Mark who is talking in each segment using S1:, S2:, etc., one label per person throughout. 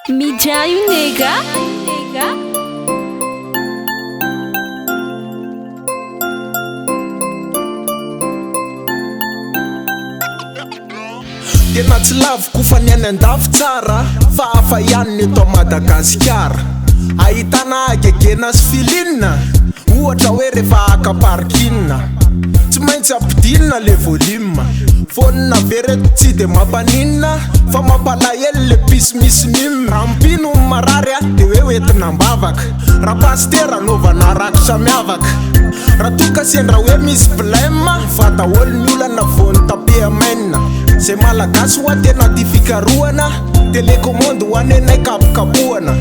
S1: Midja io nega.
S2: Tena tsy laviko fa ny any andafy tsara fa hafa ihany ny eto Madagasikara. Ahitana hagegena sy filinina, ohatra hoe rehefa haka parking. Tsy maintsy ampidinina le volume. Phone be reto tsy de mampaninona fa mampalahelo le pisy misy mime. Raha mpino ny marary a de hoe hoentina am-bavaka. Raha pasitera anaovana rakitra miavaka. Raha toa ka sendra hoe misy blème, fa daholo ny olana vao ny tape amen. Zay malagasy hoa tena tia fikarohana, télécommande ho anenay kapokapohana.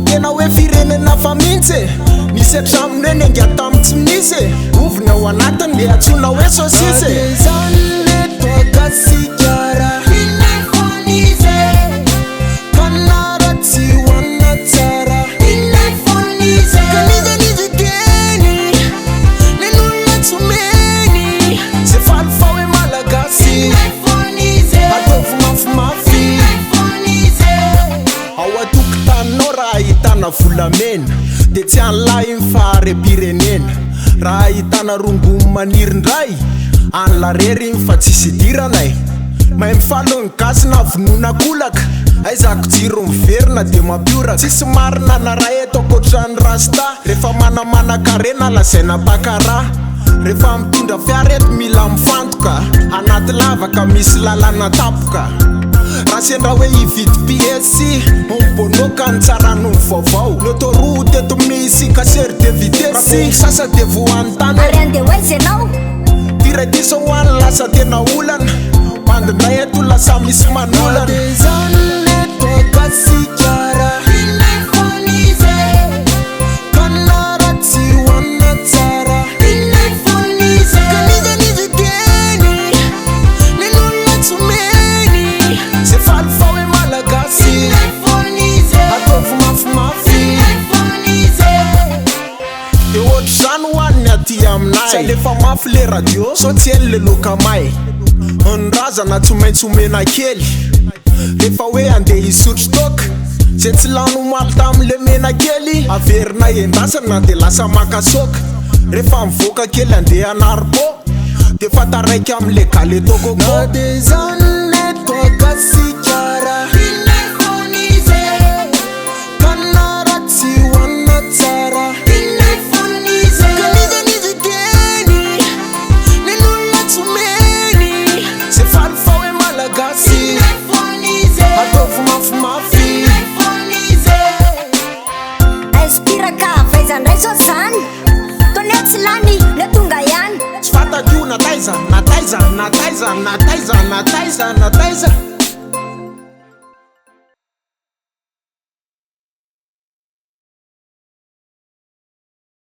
S2: Tena hoe firenena hafa mihitsy e, nisy hatramin'ny hoe niainga tamin'ny tsy misy e, ovy ny ao anatiny le antsoina hoe saucisse e. Zany le Gasikara, Kanara tsy hohanina tsara. Ka n'iza n'iza teny, nen'olona tsy omeny. Zay faly fa hoe malagasy, ataovy mafimafy. Ao an-tokotaninao raha ahitana volamena, dia tsy an'lahy iny fa harem-pirenena. Raha ahitana rongony maniry indray, an'la rery iny fa tsisy idirana e. Mahay mifaly ny gasy na vonoina kolaka, aizako jiro miverina dia mampioraka. Tsisy marina na ray eto ankoatran'ny rasta, rehefa manamanan-karena lazaina mpakara. Rehefa mitondra fiara eto mila mifantoka, anaty lavaka misy lalana tampoka. Raha sendra hoe hividy piesy, mibonoka ny tsara noho ny vaovao. Ny autoroute eto misy casseur de vitesse, raha vao misasa dia voanontany hoe
S3: Ary andeha ho aiza ianao?
S2: Diradisa ho any lasa tena olana, bandy indray eto lasa misy manolana. Zany le Gasikara, Kanara tsy hohanina tsara. Ka n'iza n'iza teny, nen'olona tsy omeny. Zay faly fa hoe malagasy, ataovy mafimafy. De ohatr'izany ho an'ny aty aminay, tsy alefa mafy le radio sao tsy hainy le loka may. Ny razana tsy maintsy omena kely rehefa hoe andeha hisotro toaka. Zay tsy lany omaly tamin'le mena kely, averina endasana de lasa maka soka. Rehefa mivoaka kely andeha hanary-po, de fa taraiky amin'le galeto coco. Na de zany le Gasikara, Kanara tsy hohanina tsara. Ka n'iza n'iza teny, nen'olona tsy omeny. Zay faly fa hoe malagasy, ataovy mafimafy.
S3: Inspiraka avaiza indray zao zany? Toneo tsy lany, leo tonga ihany.
S2: Tsy fantako io na taiza, na taiza, na taiza, na taiza, na taiza, na taiza.